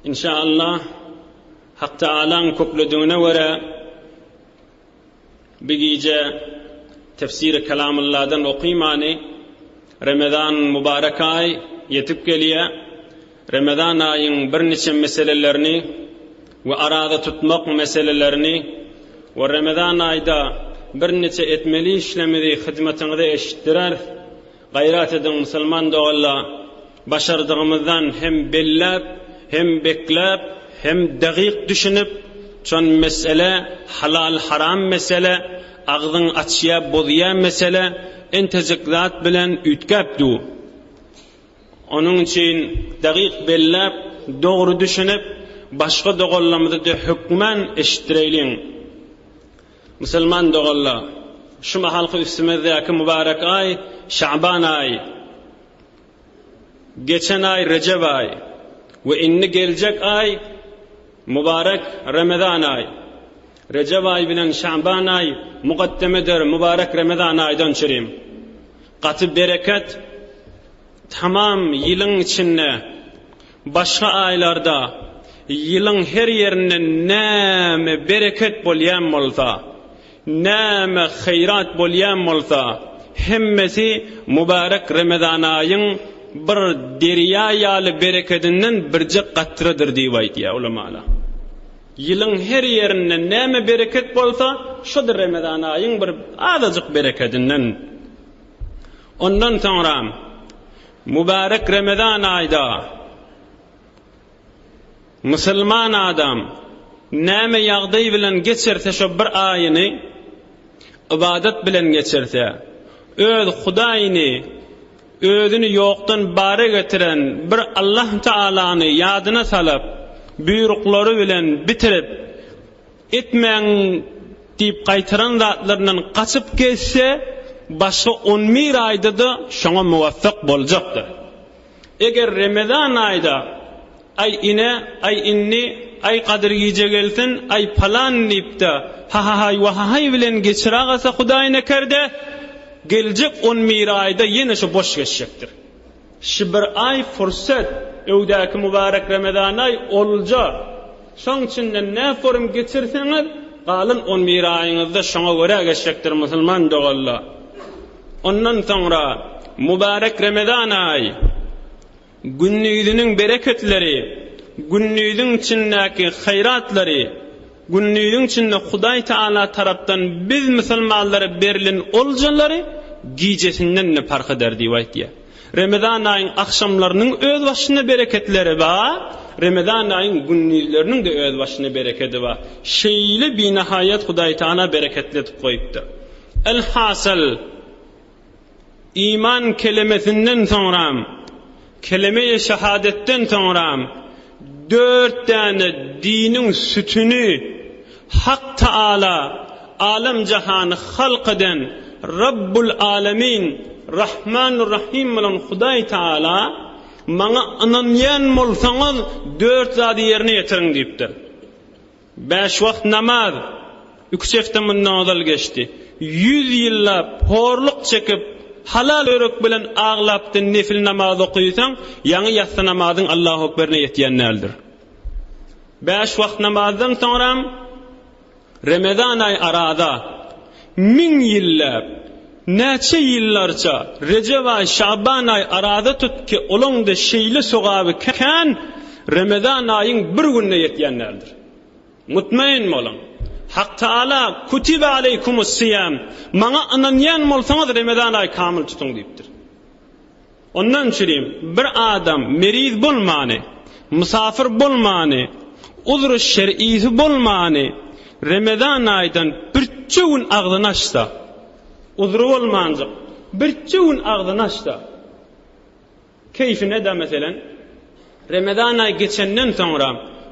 Inşaallah Hak Taalaň kökledigine görä bi gije tefsiri Kelamullahdan okymany Remezan mübarek aý ýetip gelýä. Remezan aýyň birniçe meselelerini we araza tutmak meselelerini we Remezan aýda birniçe etmeli işlemizi hyzmatyňyza eşitdireris. Gaýrat ediň musulman doganlar, başardygymyzdan hem belläp, hem bekläp, hem dagyk düşünip, şon mesele halal-haram mesele, agzyň açýa bozýa mesele, entejik zat bilen üýtgäp dur. Onuň üçin dagyk belläp, dogry düşünip, başga doganlarymyza-da hökman eşitdireýliň. Musulman doganlar, şu mahalky üstümizdäki mübarek aý Şaban aýy, geçen aý Rejep aýy we indi geljek aý mübarek Remezan aýy. Rejep aýy bilen Şaban aýy mukaddemedir mübarek Remezan aýdan çürim. Gaty bereket tamam ýylyň içinde Başga aýlarda ýylyň her ýerinde näme bereket bolýan bolsa, näme haýrat bolýan bolsa, hemmesi mübärek Remezan aýyň bir derýa ýaly berekedinden birje gatradyr diýip aýdýar ulamalar. Ýylyň her ýerinde näme bereket bolsa, şo-da Remezan aýyň bir azajyk berekedinden. Ondan soňra Mübärek Remezan aýda musulman adam näme ýagdaý bilen geçirse şo bir aýyny ybadat bilen geçirse, öz Hudaýyny özüni ýokdan bara getiren bir Allah Taalany ýadyna salyp, buýruklary bilen bitirip, Etmäň diýip gaýtaran zatlaryndan gaçyp gezse, başga on bir aýda-da şoňa muwaffak boljakdyr. Eger Remezan aýda, Aý ine, aý indi, aý Gadyr gije gelsin, aý palan diýip-de, ha-ha-haý, wa-ha-haý bilen geçiragasa Hudaý nekerde, geljek on bir aýda ýene şo boş geçjekdir. Şi bir aý fursat, öwdäki mübarek Remezan aý olja. Şoň içinden nä forum geçirseňiz, galan on bir aýyňyzda şoňa görä geçjekdir musulman doganlar. Ondan soňra mübarek Remezan aý, gündiziniň bereketleri, gündiziň içindäki haýratlary, Gündiziň içinde Hudaý Taala tarapdan biz musulmanlara berlen oljalary gijesinden-de parh eder diýip aýtýar. Remezan aýyň agşamlarynyň öz başyna bereketleri bar, Remezan aýyň gündizleriniň-de öz başyna berekedi bar. Şeýle binahaýat Hudaý Taala bereketli edip goýupdyr. Elhasyl, Iman kelemesinden soňram, keleme-i şehadetden soňram dört däne diniň sütüni Hak Taala, alem-jahany halk eden Rabbul Alemin, Rahmanur-Rahym bolan Hudaý Taala, Maňa ynanýan bolsaňyz, dört zady ýerine ýetiriň diýipdir. Bäş wagt namaz, iki-üç hepde mundan ozal geçdi. Ýüz ýyllap horluk çekip, halal ýürek bilen aglapdy nefil namaz okysaň, ýaňy ýassy namazyň Allahu Ekberine ýetýän däldir. Bäş wagt namazdan soňram Remezan aý araza, müň ýylläp, näçe ýyllarça Rejep aý, Şaban aý araza tut ki, olaň-da şeýle sogaby kän, Remezan aýyň bir gününe ýetýän däldir. Mutmain boluň. Hak Taala Kutibe aleýkumus siýam, maňa ynanýan bolsaňyz Remezan aýy kamyl tutuň diýipdir. Ondan çürim, bir adam meriz bolmany, mysafyr bolmany, uzry şer'isi bolmany Remezan aýdan birçe gün agzyny açsa, uzry bolmanjyk, birçe gün agzyny açsa, keýfine-de meselen, Remezan aýy geçenden soňra,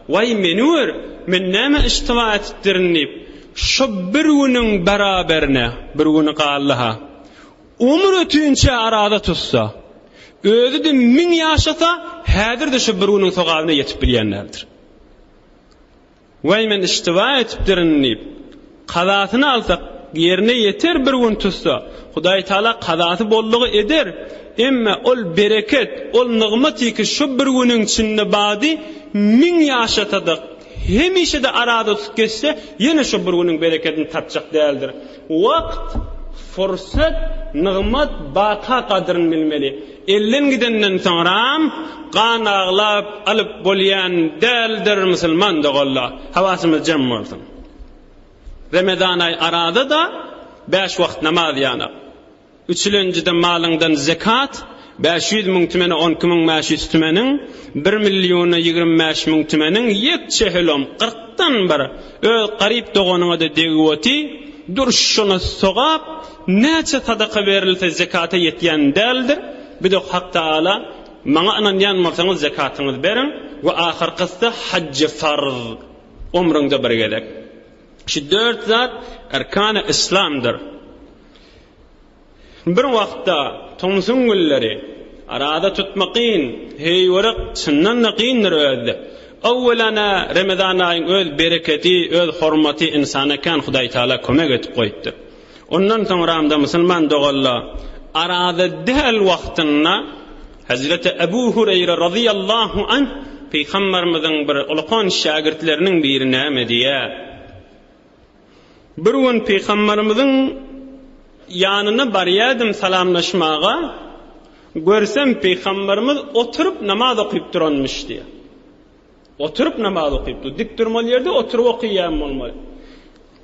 Waý, meni gör, men näme iştiba etipdirin diýip, şo bir günüň beraberine, bir güni galdy-ha, Ömür ötünçä araza tutsa, özi-de müň ýaşasa, häzir-de şu bir günüň sogabyna ýetip bilýän däldir. Waý, men iştiba etipdirin diýip, kazasyny alsak, ýerine ýeter bir gün tutsa, Hudaý Taala kazasy boldugy eder. Emma ol bereket, ol nygmat ki şu bir günüň içinde bady, müň ýaşasa-da, hemişe-de araza tutup geçse, ýene şu bir günüň berekedini tapjak däldir. Wagt, fursat, nygmat baka gadyryny bilmeli. Elden gidenden soňram gan aglap alyp bolýan däldir musulman doganlar. Hawasymyz jem bolsun. Remezan aý arada-da bäş wagt namaz ýanak. Üçülenjide malyňdan zekat, 500 müň tümene 12 müň 500 tümeniň, bir milliona 25 müň tümeniň ýekçe hölom, kyrkdan bir, öz garyp doganyňa-da degip oty, dur şona sogap, näçe sadaka berilse zekata ýetýän däldir, bir-de Hak Tagala maňa ynanýan bolsaňyz zekatyňyzy beriň we ahyrkysy hajj farz, ömrüňde bir gezek. Şu dört zat erkany yslamdyr. Bir wagtda tomsuň günleri araza tutma kyn, heýwerek çyndan-da kyndyr özde. Öwwelana Remezan aýyň öz bereketi, öz hormaty ynsana kän Hudaý Taala kömek edip goýupdyr. Ondan soňramda musulman doganlar araza däl wagtynda Hezreti Ebu Hureýre razyýallahu anh Pygamberimiziň bir ulakan şägirtleriniň biri näme diýýär? Bir gün Pygamberimiziň ýanyna barýardym salamlaşmaga, görsem Pygamberimiz oturyp namaz okyp duranmyş diýýär. Oturyp namaz okyp dur. Dik durmaly ýerde oturyp okaýan bolmaly.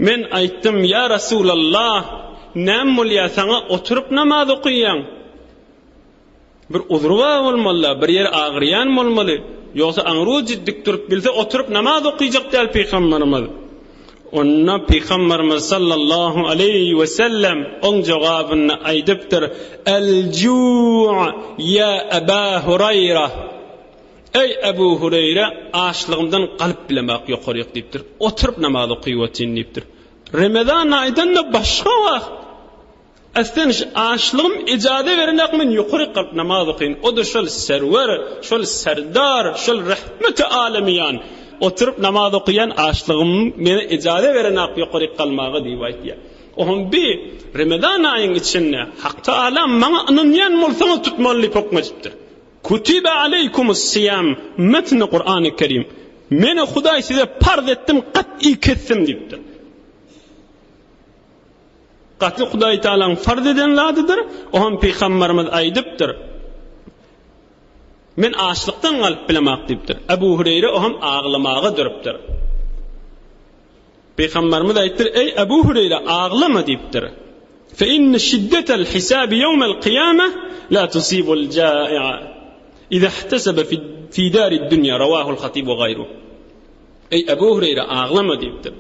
Men aýtdym, Ýa Resulallah, näme bolýar saňa oturyp namaz okaýaň? Bir uzry bar bolmaly-da, bir ýeri agyrýan bolmaly. Ýogsa aňrujy dik durup bilse, oturyp namaz okyjak däl pygamberimiz. Onda pygamberimiz sallallahu aleýhi we sellem oň jogabyny aýdypdyr, El-ju' ýa Aba Huraýra. Eý Ebu Hureýre, açlygymdan galyp bilemok ýokaryk diýipdir. Oturyp namaz okyp otyryn diýipdir. Remezan aýdan-da başga wagt. Aslen şu açlygym ijaza berenak men ýokaryk galyp namaz okaýyn. O-da şol serwer, şol serdar, şol rehmeti alemiýan. Oturyp namaz okaýan açlygym meni ijaza berenak ýokaryk galmaga diýip aýtýar. Oňam bi Remezan aýyň içinde Hak Taala maňa ynanýan bolsaňyz tutmaly diýip höküm edipdir. Kutibe aleýkumus siýam metni Kurany Kerim. Meni Hudaý size parz etdim, gat'y kesdim diýipdir. Gaty Hudaý Tagalaň farz eden zadydyr, o hem pygamberimiz aýdypdyr. Men açlykdan galyp bilemak diýipdir. Ebu Hüreýre o hem aglamaga durupdyr. Pygamberimiz aýtdyr, Eý Ebu Hüreýre, aglama diýipdir. Fe inne şiddetel hisabi ýewmel kyýame la tusibul ja'i'a. Iza ihtesebe fi darid dünýa rawahul hatib we gaýruh. Eý Ebu Hüreýre, aglama diýipdir.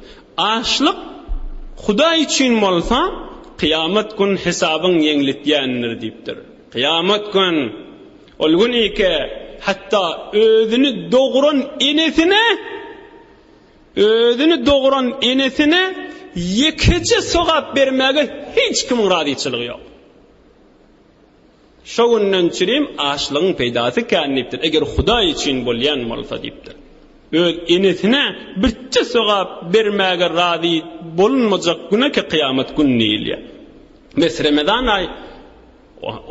Açlyk Hudaý üçin bolsa, kyýamat gün hesabyň ýeňletýändir diýipdir. Kyýamat gün, ol gün ike, hatda özüni dogran enesine Özüni dogran enesine ýekeje sogap bermäge hiç kimiň razyçylygy ýok. Şo günden çürim açlygyň peýdasy kän diýipdir, eger Hudaý üçin bolýan bolsa diýipdir. Öz enesine birje sogap bermäge razy bolunmajak güne ki kyýamat gün diýilýär. Bes Remezan aý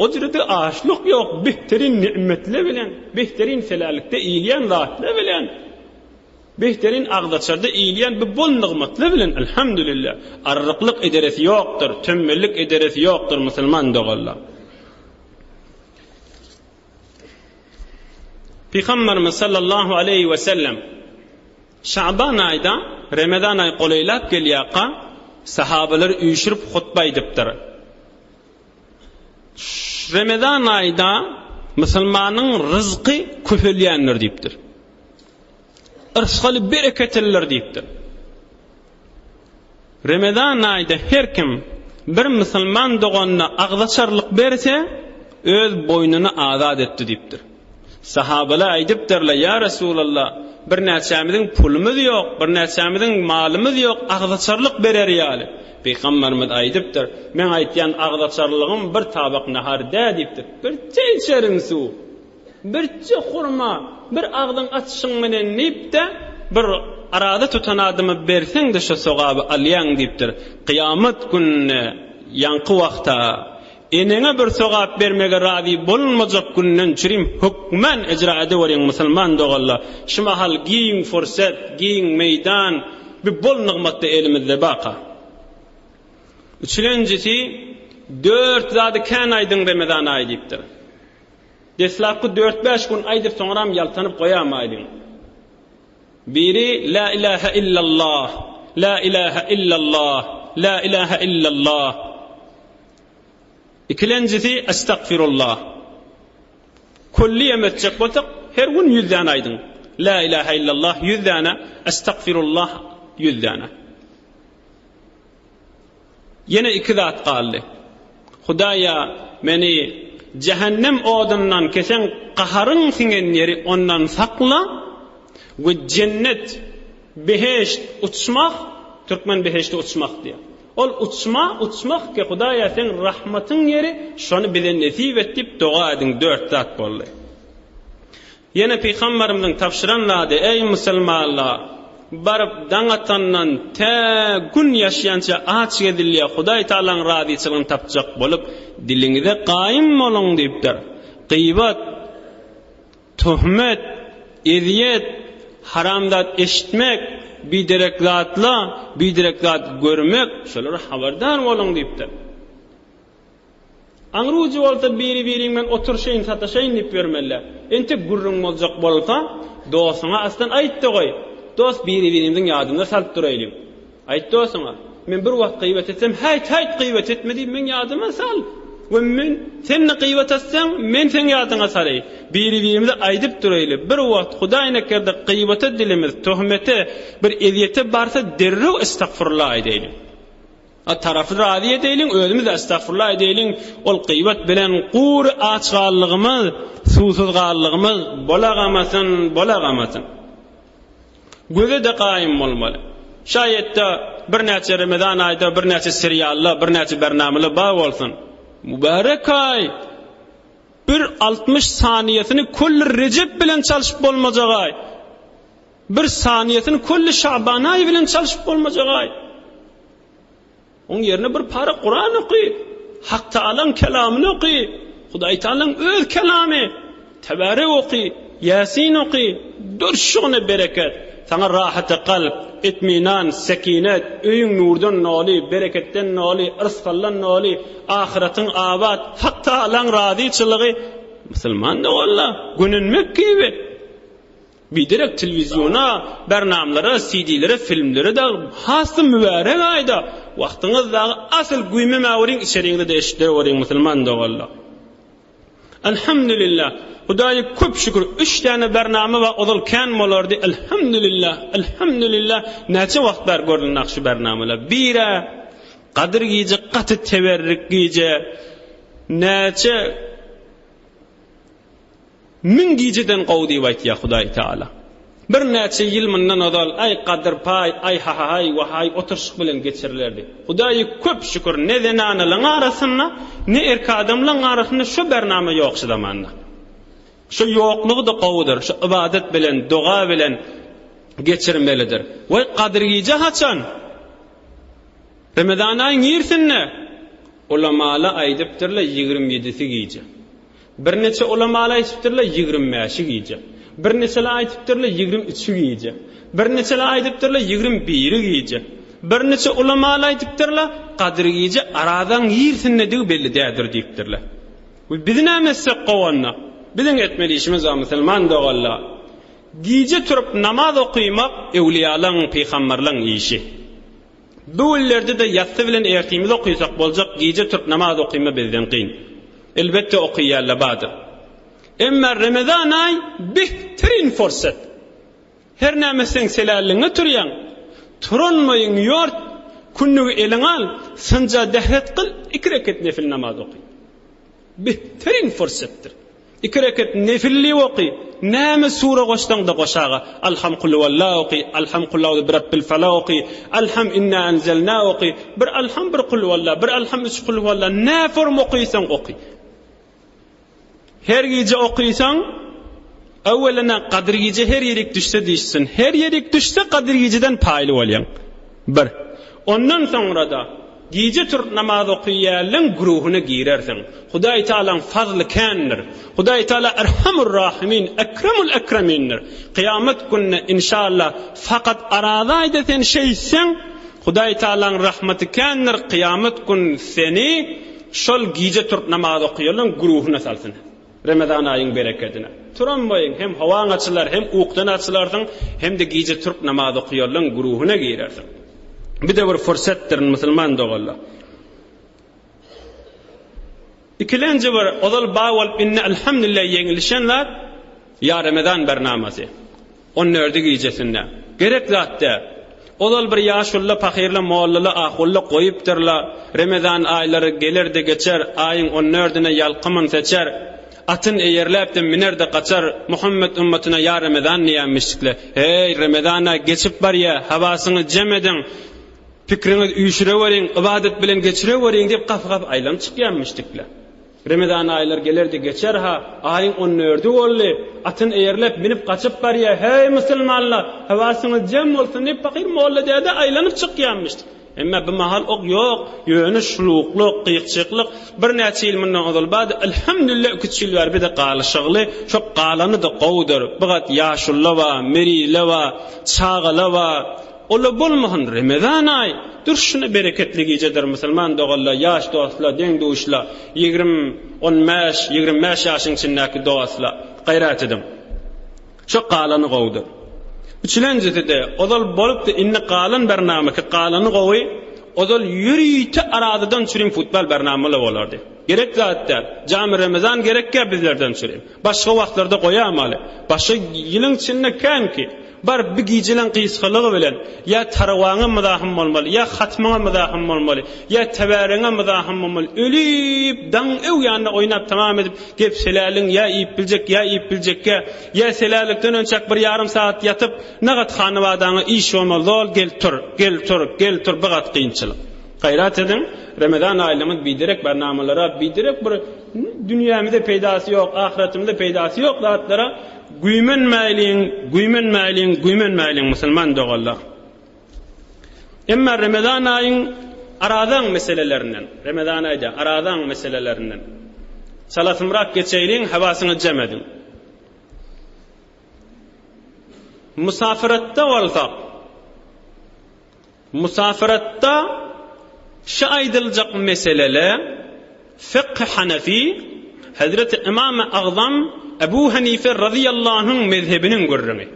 o jürede açlyk ýok, behterin nimetler bilen, behterin selälikde iýilýän zatlar bilen Behterin agzaçarda iýilýän bu bol nygmatlar bilen elhamdülillah arryklyk ederesi ýokdur, tembellik ederesi ýokdur musulman doganlar. Pygamberimiz sallallahu aleýhi we sellem Şaban aýda Remezan aý golaýlap gelýärka sahabalary üýşürip hutba aýdypdyr. Remezan aýda musulmanyň ryzky köpelýändir diýipdir. Yrsgaly bereketlidir diýipdir. Remezan aýda her kim bir musulman doganyna agzaçarlyk berse, öz boýnuny azat etdi diýipdir. Sahabalar aýdypdyrlar, Ýa Resulallah, birnäçämiziň pulumyz ýok, birnäçämiziň malymyz ýok, agzaçarlyk berer ýaly. Pygamberimiz aýdypdyr, Meň aýtýan agzaçarlygym bir tabak nahar däl diýipdir. Birje içerin suw. Birje hurma, bir agzyň açyşyň menen diýip-de, bir araza tutan adama berseň-de şo sogaby alýaň diýipdir. Kyýamat gününe ýaňky wagta. Eneňe bir sogap bermege razy bolunmajak günden çürim hökman ejra edeweriň musulman doganlar. Şu mahal giň fursat, giň meýdan, bir bol nygmatda elimizde baka. Üçülenjisi, dört zady kän aýdyň Remezan aýy diýipdir. Deslapky dört-bäş gün aýdyp soňram ýaltanyp goýamaýlyň. Biri La ilahe illallah, La ilahe illallah, La ilahe illallah. Ikilenjisi Estagfirullah. Külli hem etjek bolsak her gün 100 däne aýdyň. La ilahe illallah 100 däne, Estagfirullah 100 däne. Ýene iki zat galdy. Hudaýa, meni jähennem odundan kesen gaharyň siňen ýeri ondan sakla we jennet, beheşt, uçmah, türkmen beheşti uçmah diýýär. Ol uçma, uçmah ki, Hudaýa seň rahmatyň ýeri, şony bize nesip et diýip doga ediň, dört zat boldy. Ýene Pygamberimiziň tabşyran zady, Eý, musulmanlar! Baryp daň atandan tä Gün ýaşýança aç gezilýär, Hudaý Tagalaň razyçylygyny tapjak bolup, diliňize gaýym boluň diýipdir. Gybat, töhmet, ezýet, haram zat eşitmek, biderek zatla, biderek zat görmek, şolara habardar boluň diýipdir. Aňry ujy bolsa biri-biriň bilen oturyşaýyn, sataşaýyn diýip ýörmeli. Entek gürrüň boljak bolsa, dostuňa aslan aýt-da goý. Dost, biri-birimiziň ýadymyza salyp duraýlyň. Aýt dostuňa, Men bir wagt gybat etsem, häýt, häýt, gybat etme diýip, meň ýadyma sal. We men, sen-de gybat etseň, men seň ýadyňa salaýyn. Biri-birimize aýdyp duraýly. Bir wagt, Hudaý nekerde, gybata dilimiz, töhmete, bir ezýete barsa, derrew estagfurullah aýdaýlyň. A tarapy razy edeýliň, özümiz-de estagfurullah edeýliň, ol gybat bilen gury aç galdygymyz, suwsuz galdygymyz bolagamasyn, bolagamasyn. Göze-de gaýym bolmaly. Şaýatda birnäçe Remezan aýda birnäçe seriallar, birnäçe bernamalar bar bolsun. Mübärek aý! Bir 60 saniýesini külli Rejep bilen çalşyp bolmajak aý. Bir saniýesini külli Şaban aýy bilen çalşyp bolmajak aý. Oň ýerine bir para Kuran oky. Hak Taalaň kelamyny oky. Hudaý Taalaň öz kelamy. Tebarek oky, Ýasin oky. Durşugyna bereket. Saňa rahaty kalp, itminan, sekinet, öýüň nurdan doly, bereketden doly, yrsgaldan doly, ahyratyň abat, Hak Taalaň razyçylygy. Musulman doganlar, gönenmek gibi. Biderek telewizýona, bernamlara, CD-lere, filmlere dagy has-da mübärek aýda wagtyňyz dagy asyl güýmemäweriň içeriňizde-de eşitdireweriň musulman doganlar. Elhamdülillah Hudaýa köp şükür üç däne bernama bar ozal kän bolardy Elhamdülillah Elhamdülillah näçe wagt bäri görülenok şu bernamalar birä Gadyr gije gaty teberrik gije näçe Müň gijeden gowy diýip aýtýar Hudaý Teala. Birnäçe ýyl mundan ozal aý Gadyr paý, aý hahahaý, wahaý oturyşyk bilen geçirilerdi. Hudaýa köp şükür ne zenanalaň arasynda, ne erk adamlaň arasynda şo bernama ýok şu zamanda. Şo ýoklugy-da gowudyr. Şo ybadat bilen, doga bilen geçirmelidir. Waý Gadyr gije haçan? Remezan aýyň irsinde ulamala aýdypdyrlar 27-si gije. Birniçe ulamalar aýdypdyrlar, 25 bäşi gije. Birniçeler aýdypdyrlar, 23 üçi gije. Birniçeler aýdypdyrlar, 21 biri gije. Birniçe ulamalar aýdypdyrlar, Gadyr gije Arazaň ýersindedigi belli däldir diýipdirler. We biz näme etsek gowy onda? Biziň etmeli işimiz bar musulman doganlar. Gije turup namaz okymak öwliýalaň, pygamberleň işi. Bu günlerde-de ýassy bilen ertimiz okysak boljak gije turup namaz okyma bizden kyn. Elbetde okyýanla bardyr. Emma Remezan aý behterin fursat. Her näme etseň selälligiňe turýaň. Turanmaýyň ýort, kündügi eliňe al, synja dähret kyl, iki reket nefil namaz oky. Behterin fursatdyr. Iki reket nefilli oky, näme sure goşsaň-da goşaga, Alham kulhuwalla oky, Alham kulauzu birabbil falak oky, Alham inna enzelna oky, bir Alham bir kulhuwalla, bir Alham üç kulhuwalla, nä form okysaň oky. Her gije okysaň, öwelene Gadyr gije her ýerik düşse diýişsin. Her ýerik düşse Gadyr gijeden paýly bolýaň. Bir. Ondan soňra-da. Gije turup namaz okyýanlaň güruhyna girersiň. Hudaý Tagalaň fazly kändir. Hudaý Tagala Erhamur Rahimin, Ekremul Ekremindir. Kyýamat gününe inşallah fakat araza aýda sen şeýtseň, Hudaý Tagalaň rahmaty kändir, kyýamat gün seni şol gije turup namaz okyýanlaň güruhyna salsyn. Remezan aýyň berekedine. Turan boýuň hem howaň açylar, hem ukdan açylarsyň, hem-de gije turup namaz okaýanlaryň güruhyna girersiň. Bu-da bir fursatdyr musulman doganlar. Ikilenji bir ozal bar bolup indi elhamdülillah ýeňilişen zat ýa Remezan bernamasy. On dördi gijesinde. Gerek zat däl. Ozal bir ýaşulla pahyrla mollala ahulla goýupdyrla, Remezan aýlary geler-de geçer, aýyň on dördüne ýalkymyn seçer, atyn eýerläp-de miner-de gaçar, Muhammet ymmatyna ýa Remezan diýýänmişdikle. Heý, Remezan-a geçip barýa, hawasyňyzy jem ediň, pikriňizi üýşüreweriň, ybadat bilen geçireweriň diýip gapy-gapy aýlanyp çykýanmişdikle. Remezan aýlar geler-de geçer-ha, aýyň on dördi boldy, atyn eýerläp minip gaçyp barýa, heý, musulmanlar, höwesiňiz jem bolsun diýip, pahyr molla däde aýlanyp çykýanmyş. Emma bu mahal ok ýok, ýöne şuluklyk, gyýkjyklyk birnäçe ýyl mundan ozal bardy, elhamdülillah iki-üç ýyl bäri bir-de galyşygly, şo galany-da gowudyr, bir gat ýaşulla bar, merile bar, çagala bar, Ola bolmasyn Remezan aý durşuna bereketli gijedir musulman doganlar ýaş dostlar deň duşlar ýigrim on bäş 25 ýaşyň içindäki dostlar gaýrat ediň şo galany gowudyr üçülenjiside ozal bolupdy indi galan bernama ki galany gowy ozal ýörite arazadan çürim futbal bernamalar bolardy gerek zat däl jamy remezan gerekkä bizlerden çürim başga wagtlarda goýamaly başga ýylyň içinde känki Bar bi gijeleň gysgalygy bilen, ýa tarawaňa myzahym bolmaly, ýa hatmyňa myzahym bolmaly, ýa tebäregiňe myzahym bolmaly, ölüp, daň öw ýanynda oýnap tamam edip, gep seläligiň ýa iýip biljek, ýa iýip biljekkä, ýa selälikden önçäk bir ýarym sagat ýatyp, nagat hanybadaňa iş bolmaly, zol gel tur, gel tur, gel tur, bi gat kynçylyk. Gaýrat ediň, Remezan aýlygymyz biderek barnamalara, biderek bir dünýämize peýdasy ýok, ahyretimize peýdasy ýok zatlara Güýmenmäýliň, güýmenmäýliň, güýmenmäýliň musulman doganlar. Emma Remezan aýyň arazaň meselelerinden, Remezan aýda arazaň meselelerinden çalasymrak geçeýliň, hawasyňyzy jem ediň. Musafiratda bolsak, Musafiratda şu aýdyljak meselele fykhy hanefi, Hezreti Ymamy Agzam Ebu Hanife razyýallahu anhuň mezhebiniň gürrüňi.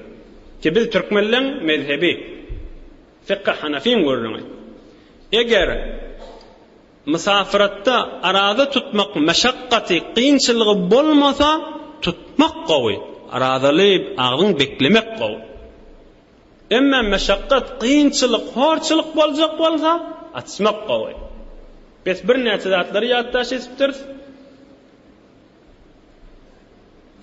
Ki biz türkmenleň mezhebi, fykhy hanefiň gürrüňi. Eger musafiratda araza tutmak meşakgaty, kynçylygy bolmasa, tutmak gowy, arazaly agzyň beklemek gowy. Emma meşakgat, kynçylyk, horçulyk boljak bolsa, açmak gowy. Bes birnäçe zatlary ýatdaş etipdiris.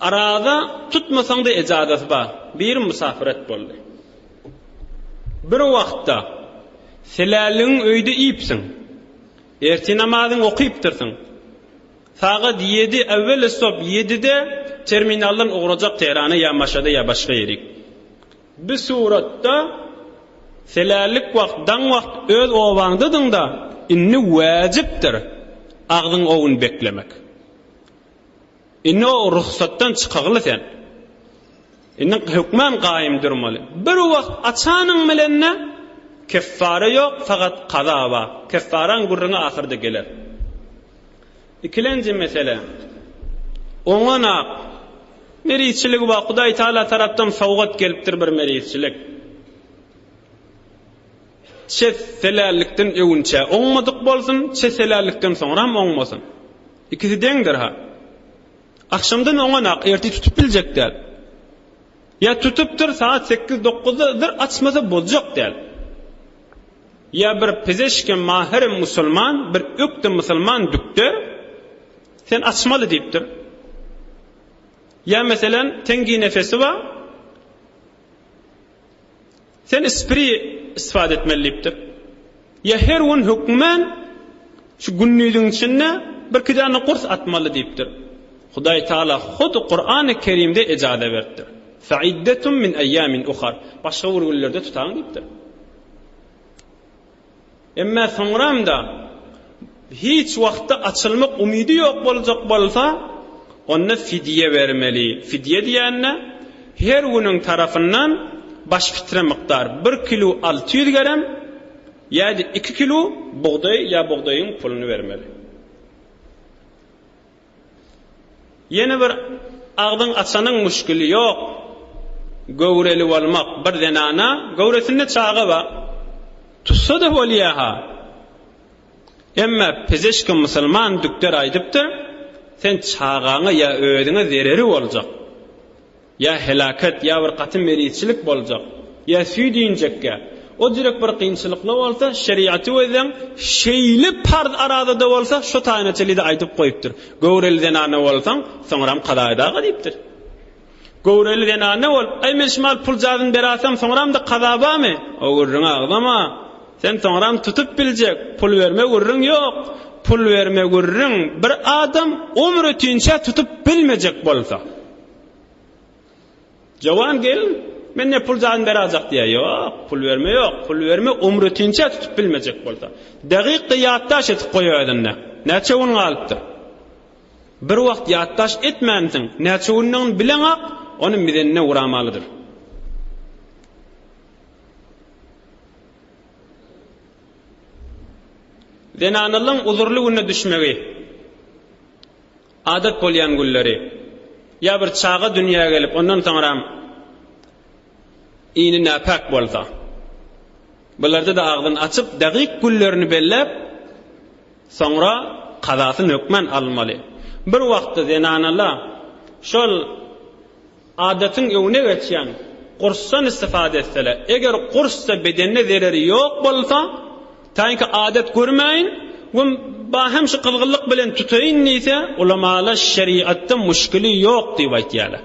Araza tutmasaň-da ejazasy bar. Biri musafiret boldy. Bir wagtda seläligiň öýde iýipsiň. Ertir namazyňy okypdyrsyň. Sagat ýedi, äwweli stop ýedide terminaldan ugrajak Tehrana ýa Maşada ýa başga ýerik. Bu suratda selälik wagt, daň wagt öz obaňdadyň-da, indi wäjipdir agzyň owun beklemek. Indi o rugsatdan çykagly sen. Indi hökman gaýym durmaly. Bir wagt açanyň bilen-de keffara ýok, fakat kaza bar. Keffaraň gürrüňi ahyrda geler. Ikilenji mesele, oňanak merizçiligi bar, Hudaý Taala tarapdan sowgat gelipdir bir merizçilik. Çe selällikden öwünçä oňmadyk bolsun, çe selällikden soňram oňmasyn. Ikisi deňdir-ha. Agşamdan oňanak, ertir tutup biljek däl. Ýa tutupdyr, sagat sekiz-dokuzda zyr açmasa bozjak däl. Ýa bir pezeşke mahyr musulman, bir ökde musulman dükder, sen açmaly diýipdir. Ýa meselen, teňgi nefesi bar, sen ispiri istifade etmeli diýipdir. Ýa her gün hökmän şu gündiziň içinde birki däne gurs atmaly diýipdir. Hudaý Taala hut Kurany Kerimde ejaza beripdir. Fe'iddetun min eýýamin uhar. Başga bir günlerde tutaň diýipdir. Emma soňram-da hiç wagtda açylmak umydy ýok boljak bolsa, onda fidýe bermeli. Fidýe diýende, her günüň tarapyndan baş fitre mukdar, bir kilo 600 gerem ýa-da iki kilo bugdaý ýa bugdaýyň puluny bermeli. Ýene bir agzyň açanyň muşkili ýok. Göwreli bolmak bir zenana göwresinde çaga bar. Tutsa-da bolýa-ha. Emma pezeşki musulman dükder aýdypdyr, sen çagaňa ýa özüňe zereri boljak. Ýa helaket, ýa bir gaty merizçilik boljak, ýa süýt injekkä, o jürek bir kynçylykly bolsa, şeriaty gözleň, şeýle parz arazada bolsa, şo taýyna çenli-de aýdyp goýupdyr. Göwreli zenana bolsaň, soňram kaza edaga diýipdir. Göwreli zenana bolup, aý men şumal puljazyny berasam, soňram-da kaza barmy? O gürrüňi agzama. Sen soňram tutup biljek, pul berme gürrüň ýok. Pul berme gürrüň bir adam ömür ötinçä tutup bilmejek bolsa. Jowan gelin, men ne pul zadyny berajak diýýär. Ýok, pul berme ýok. Pul berme ömri ötinçä tutup bilmejek bolsa. Dagyk-da ýatdaş edip goý özünde. Näçe gün galypdyr? Bir wagt ýatdaş etmänsiň, näçe gündigini bileňak, ony mizenine uramalydyr. Zenanalyň uzurly günde düşmegi. Adat bolýan günleri. Ýa bir çaga dünýä gelip, ondan soňram ini näpäk bolsa. Bularda-da agzyny açyp, dagyk günlerini belläp, soňra kazasyny hökman almaly. Bir wagtda zenanalar şol Adatyň öňüne geçýän gursdan istifade etseler, eger gursda bedende zereri ýok bolsa, taýynki adat görmäýin we bahem şu gyzgynlyk bilen tutaýyn diýse, ulamalar şeriatda muşkili ýok diýip aýtýarlar.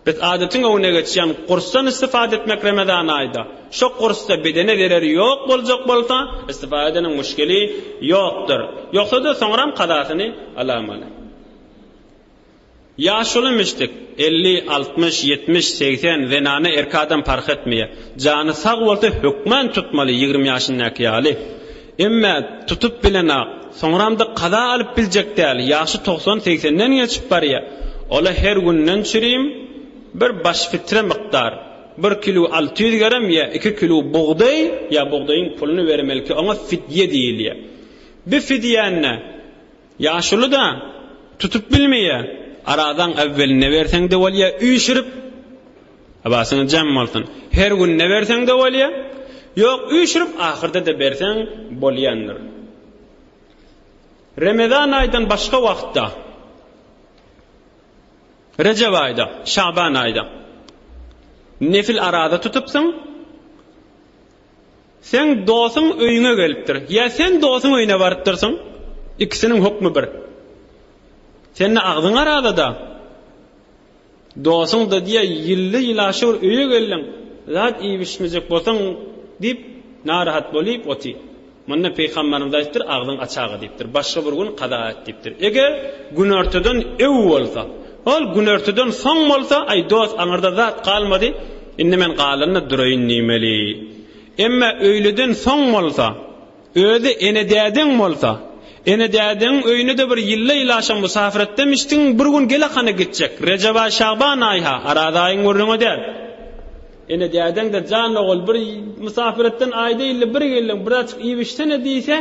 Biz adatyň öňüne geçýän gursdan istifade etmek Remezan aýda, şo gursda bedene zereri ýok boljak bolsa, istifade edeniň muşkili ýokdur. Ýogsa-da soňram kazasyny alamaly. Ýaşuly müşdik, 50, 60, 70, 80, zenana erki adam parh etmeýär. Jany sag bolsa hökman tutmaly 20 ýaşyndaky ýaly. Emme tutup bilenak, soňramda kaza alyp biljek däl, ýaşy 90-80-den geçip barýar. Ola her günden çürim bir baş fitre mukdar, bir kilo 600 gerem ýa iki kilo bugdaý ýa bugdaýyň puluny bermeli ki oňa fidýe diýilýär. Bi fidýäni Ýaşuly-da tutup bilmeýär. Arazaň äwweline berseň-de bolýar, üýşürip, Abasyňyz jem bolsun. Her gününe berseň-de bolýar. Ýok, üýşürip ahyrda-da berseň bolýandyr. Remezan aýdan başga wagtda, Rejep aýda, Şaban aýda nefil araza tutupsyň, Seň dosuň öýüňe gelipdir. Ýa sen dosuň öýüne barypdyrsyň. Ikisiniň hukmy bir. Sende agzyň arazada. Dosuň-da diýýär, ýylly ýylaşy bir öýe geldiň, zat iýip-içmejek bolsaň diýip, narahat bolyp otyr. Munda pygamberimiz aýdypdyr, agzyň açaga diýipdir. Başga bir gün kaza et diýipdir. Eger günortadan öw bolsa, ol günortadan soň bolsa, aý dost aňyrda zat galmady, Indi men galanda duraýyn diýmeli. Emma öýleden soň bolsa, özi ene-dädeň bolsa, ene-dädeňiň öýüne-de bir ýylla-ýylaşa musafyretdemişdiň, bir gün gel-hany gitjek. Rejep aý, Şagban aýy-ha, Araz aýyň gürrüňi däl. Ene-dädeň-de jan ogul, bir musafyretden aýda-ýylda bir geldiň, birazjyk iýip-içsene diýse,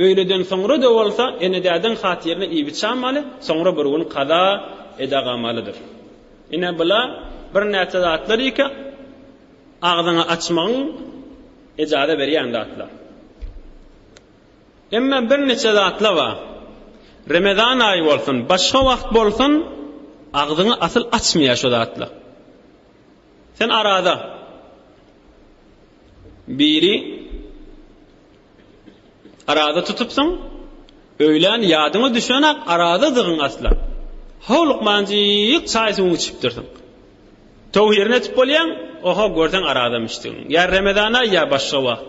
öýleden soňra-da bolsa, ene-dädeň hatyryna iýip-içamaly, soňra bir gün kaza edagamalydyr. Ine bula birnäçe zatlar ýeke agzyňy açmagyň ejaza berýän zatlar. Emma birniçe zatlar bar. Remezan aýy bolsun, başga wagt bolsun, agzyňy asyl açmaýar şo zatlar. Sen arada biri Araza tutupsyň, öýlän ýadyňa düşenak arazadygyň asla. Howlukmanjyk çaý-suwuňy içipdirsiň. Towhirini etip bolýaň, oho, görseň arazamyşdygyň. Ýa Remezan aýy, ýa başga wagt.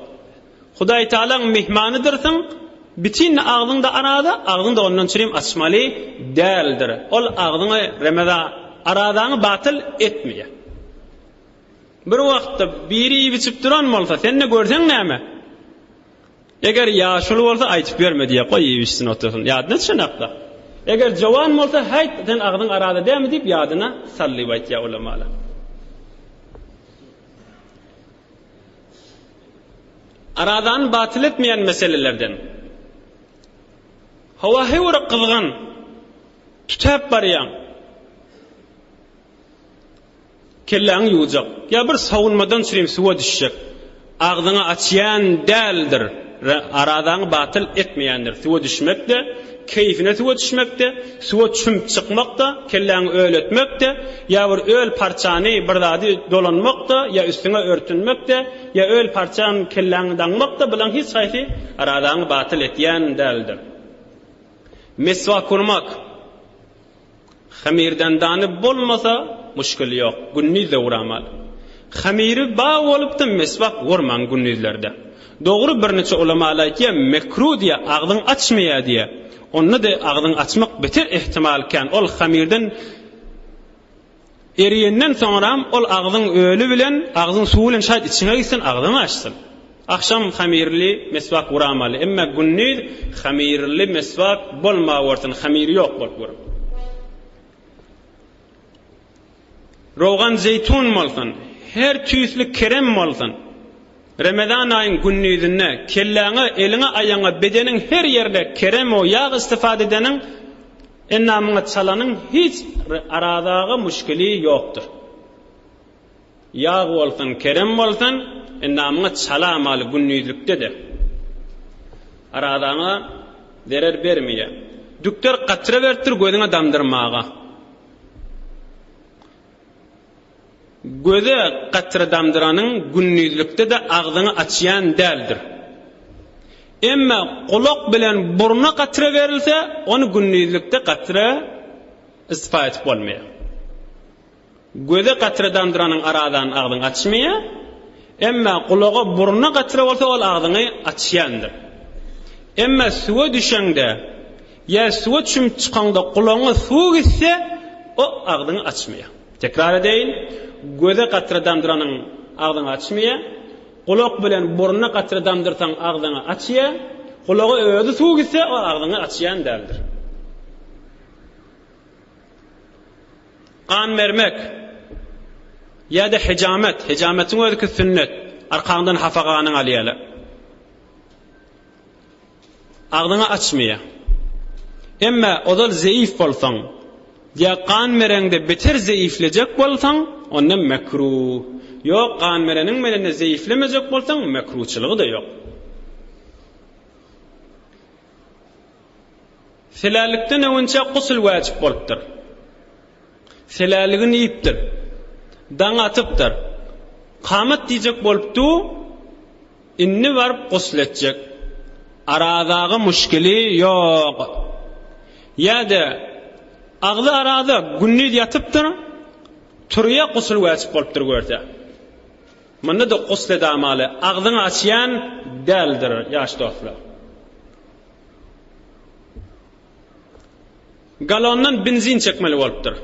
Hudaýtagalaň myhmanydyrsyň, bitin agzyňda araza, agzyňda ondan çürim açmaly däldir. Ol agzyňy Remeza arazaňy batyl etmeýär. Bir wagtda biri iýip-içip duran bolsa, sen-de görseň näme? Eger ýaşuly bolsa aýtyp ýörme diýýär, goý iýip içsin otursyn. Ýadyna düşenakda. Eger jowan bolsa, häýt, sen agzyň araza dälmi diýip ýadyna sal diýip aýtýar ulamalar. Arazany batyl etmeýän meselelerden. Howa heý gyzgyn, tütäp barýaň. Kelläňi ýuwjak, ýa bir sowunmadan çürim suwa düşjek. Agzyňy açýan däldir, arazaňy batyl etmeýändir. Suwa düşmek-de, keýfine suwa düşmek-de, suwa çümüp çykmak-da, kelläňi öl etmek-de, ýa bir öl parçany, bir zady dolanmak-da, ýa üstüňe örtünmek-de, ýa öl parçany kelläňe daňmak-da, bulaň hiç haýsy arazaňy batyl etýän däldir. Meswak urmak. Hamirdendany bolmasa muşkil ýok, gündiz-de uramaly. Hamiri ba bolupda meswak urmaň gündizlerde. Dogry birniçe ulamalar aýtýa mekru diýä agzyň açmaýa diýä. Onda-da agzyň açmak beter ehtimal kän ol hamirden eriýenden soňram ol agzyň öli bilen agzyň suwy bilen şaýt içiňe gitsin agzyňy açsyn. Agşam hamirli meswak uramaly emme gündiz hamirli meswak bolmawersin hamiri ýok bolup görüň. Rogan zeýtun bolsun, her tüýsli kerem bolsun. Remezan aýyň gündizinde kelläňe, eliňe, aýaňa, bedeniň her ýerine kerem we ýag istifade edeniň endamyňa çalanyň hiç arazaga muşkili ýokdur. Ýag bolsun, kerem bolsun, endamyňa çalamaly gündizlikde-de. Arazaňa zerer bermeýär. Dükder katra beripdir gözüňe damdyrmaga. Göze katra damdyranyň gündizlikde-de agzyňy açýan däldir. Emma gulak bilen burna katra berilse, ony gündizlikde katra istifa edip bolmaýar. Göze katra damdyranyň arazany agzyňy açmaýar, emma gulaga, burna katra bolsa ol agzyňy açýandyr. Emma suwa düşeňde ýa suwa çümüp çykaňda gulagyňa suw gitse, o agzyňy açmaýar. Tekrar edeýin, göze katra damdyranyň agzyňy açmaýar, gulak bilen burna katra damdyrsaň agzyňy açýar, gulaga özi suw gitse, o agzyňy açýan däldir. Gan bermek ýa-da hijamet, hijametiň özüki sünnet, arkaňdan hapa ganyň alýarlar. Agzyňy açmaýar. Emma ozal zeýif bolsaň, ýa gan bereňde beter zeýiflejek bolsaň, onda mekruh. Ýok, gan bereniň bilen-de zeýiflemejek bolsaň, mekruhçylygy-da ýok. Selälikden öňünçä gusl wäjip bolupdyr. Seläligini iýipdir. Daň atypdyr. Kamat diýjek bolup dur, indi baryp gusl etjek. Arazaga muşkili ýok. Ýa-da agzy araza, gündiz ýatypdyr, turýa gusl wäjip bolupdyr görse. Munda-da gusl edamaly, agzyňy açýan däldir, ýaş dostlar. Galondan benzin çekmeli bolupdyr.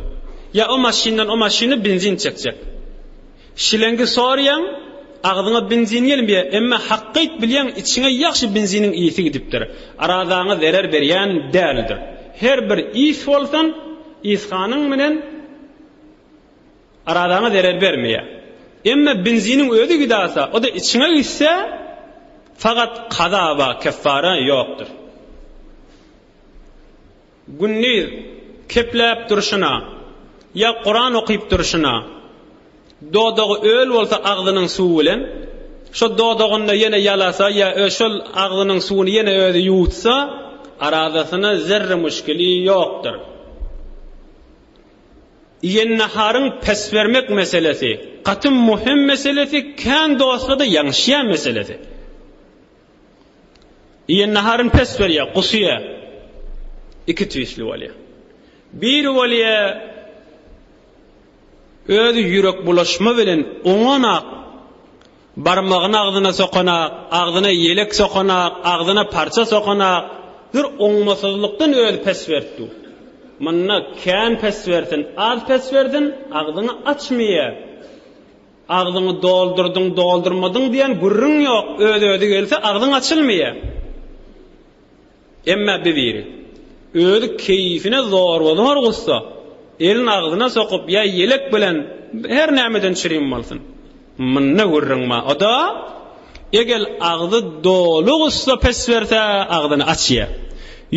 Ýa o maşyndan o maşyna benzin çekjek. Şilengi sorýaň, agzyňa benzin gelmeýär, emma hakkyt bilýäň içiňe ýagşy benziniň ysy gidipdir. Arazaňa zerer berýän däldir. Her bir ys bolsun, ysganyň bilen Arazaňa zerer bermeýär. Emma benziniň özi gidasa, o-da içiňe gitse, fakat kaza bar, keffara ýokdur. Gündiz kepläp durşuna ýa Kuran okyp durşuna, dodagy öl bolsa agzynyň suwy bilen, şo dodagynda ýene ýalasa ýa şol agzynyň suwuny ýene özi ýuwutsa, arazasyna zerre muşkili ýokdur. Iýen naharyň pes bermek meselesi gaty muhim meselesi kän dostlada ýaňyşýan meselesi. Iýen naharyn pes berýär, gusýar. Iki tüýsli bolýar. Biri bolýar özi ýürek bulaşma bilen oňanak Barmagyny agzyna sokanak, agzyna ýelek sokanak, agzyna parça sokanak, bir oňmasyzlykdan özi pes berip dur. Munda kän pes bersin, az pes bersin, agzyňy açmaýar. Agzyňy doldurdyň, doldurmadyň diýen gürrüň ýok, öz-özi gelse agzyň açylmaýar. Emma bir biri özi keýfine zorba-zor gussa, elini agzyna sokup ýa ýelek bilen her nämeden çirim bolsun. Munda gürrüň bar. O-da egel agzy doly gussa pes berse agzyny açýar.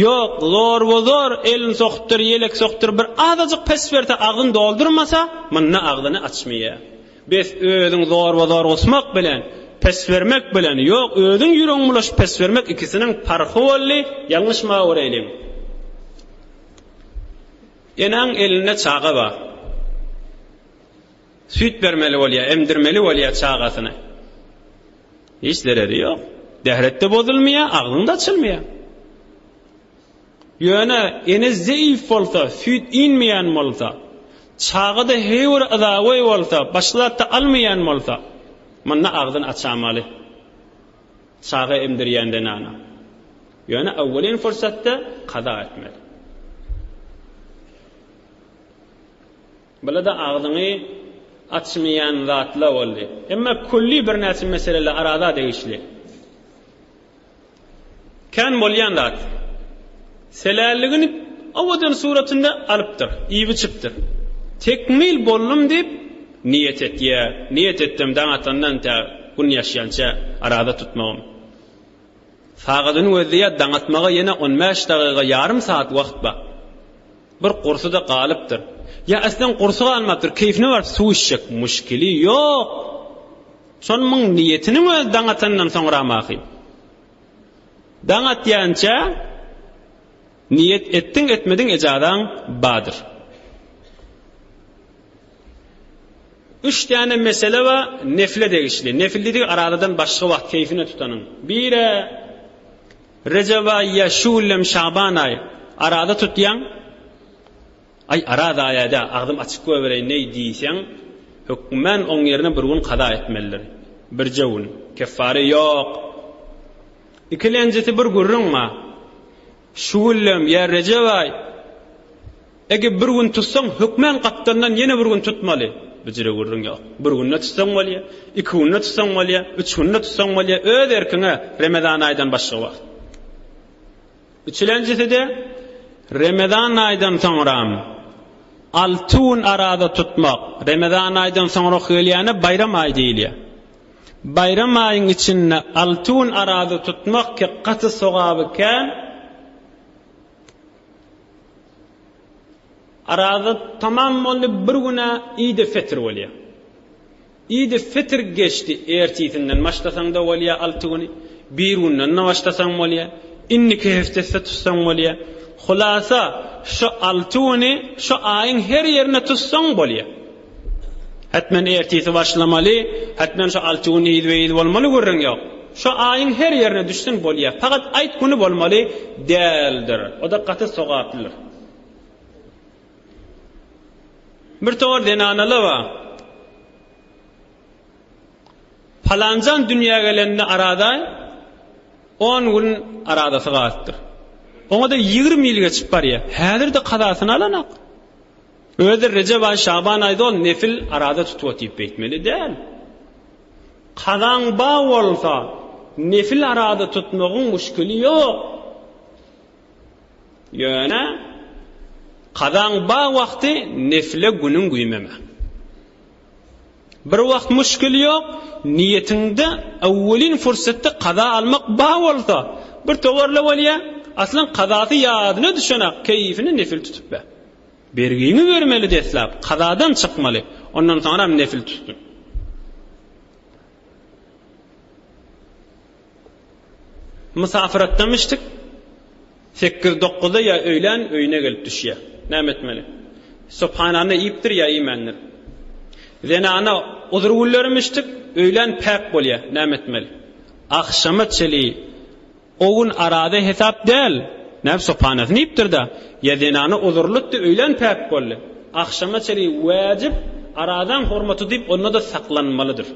Ýok, zorba-zor elini sokupdyr, ýelek sokupdyr, bir azajyk pes berse agzyny doldurmasa, munda agzyny açmaýar. Bes özüň zorba-zor gusmak bilen, pes bermek bilen, ýok, özüň ýüregiň bulaşyp pes bermek ikisiniň parhy boldy, ýalňyşmawereýliň. Enäň elinde çaga bar. Süýt bermeli bolýar, emdirmeli bolýar çagasyny. Hiç zereri ýok. Dähret-de bozulmaýar, agzyň-da açylmaýar. Ýöne ene zeýif bolsa, süýt inmeýän bolsa, çaga-da heý bir yzagoý bolsa, başga zat-da almaýan bolsa, munda agzyny açamaly. Çaga emdirýän zenana. Ýöne awwelin fursatda kaza etmeli. Bula-da agzyňy açmaýan zatla boldy. Emma külli birnäçe meseleler araza degişli. Kän bolýan zat. Selälligini owadan suratynda alypdyr, iýip-içipdir. Tekmil boldum diýip niýet etýär. Niýet etdim daň atandan tä Gün ýaşýança araza tutmagym. Sagadyny gözleýär, daň atmaga ýene on bäş dagyga, ýarym sagat wagt bar. Bir gursy-da galypdyr. Ýa aslen gursy galmapdyr, keýfine baryp suw içjek. Muşkili ýok. Şol muň niýetiniň özi daň atandan soňramaky. Daň atýança niýet etdiň etmediň ejazaň badyr. Üç däne mesele bar nefile degişli. Nefil diýdigi arazadan başga wagt keýfine tutanyň. Biri Rejep aýy ýa şu günlem Şaban aýy araza tutýaň. Aý, Araz aýa-da, agzym açyk goýbereýin-eý diýseň, hökmän oň ýerine bir gün kaza etmelidir. Birje gün. Keffare ýok. Ikilenjisi bir gürrüň bar. Şu günlem ýa Rejep aý, eger bir gün tutsaň, hökmän gapdalyndan ýene bir gün tutmaly. Bu jüre gürrüň ýok. Bir günde tutsaň bolýar, iki günde tutsaň bolýar, üç günde tutsaň bolýar, öz erkiňe, Remezan aýdan başga wagt. Üçülenjisi-de, Remezan aýdan soňram alty gün araza tutmak. Remezan aýdan soňraky gelýäne Baýram aýy diýilýär. Baýram aýyň içinde alty gün araza tutmak ki gaty sogaby kän. Araza tamam boldy bir güne Idi Fitr bolýar. Idi fitr geçdi, ertisinden başlasaň-da bolýar alty güni, birigünden-de başlasaň bolýar, indiki heftesde tutsaň bolýar. Hulasa, şu alty güni şu aýyň her ýerinde tutsaň bolýar. Hetmen ertisi başlamaly, hetmen şu alty gün yzbe-yz bolmaly gürrüň ýok. Şu aýyň her ýerine düşsün bolýar. Fakat aýt güni bolmaly däldir. O-da gaty sogaplydyr. Bir towar zenanalar bar. Palanjan dünýä gelende arada on gün aradasy galypdyr. Oňa-da 20 ýyl geçip barýar. Häzir-de kazasyny alanak. Özi Rejep aý, Şaban aýda ol nefil arada tutup otyp beýtmeli däl. Kazaň bar bolsa, nefil arada tutmagyň muşkili ýok. Ýöne kazaň bar wagty nefile günüň güýmeme. Bir wagt muşkil ýok, niýetiňde öwwelin fursatda kaza almak bar bolsa, bir towarla bolýa, aslan kazasy ýadyna düşenak, keýfini nefil tutup ber. Bergiňi bermeli deslap, kazadan çykmaly, ondan soňram nefil tutsun. Mysafyratdamişdik. Sekiz-dokuzda ýa öýlän öýüne gelip düşýär. Näme etmeli? Subhanany iýipdir ýa iýmändir. Zenana uzur günlerimişdik, öýlän päk bolýar. Näme etmeli? Agşama çeli o gün araza hesap däl. Näme subhanasyny iýipdir-de. Ýa zenana uzurlytdy, öýlän päk boldy. Agşama çeli wäjip arazaň hormaty diýip onda-da saklanmalydyr.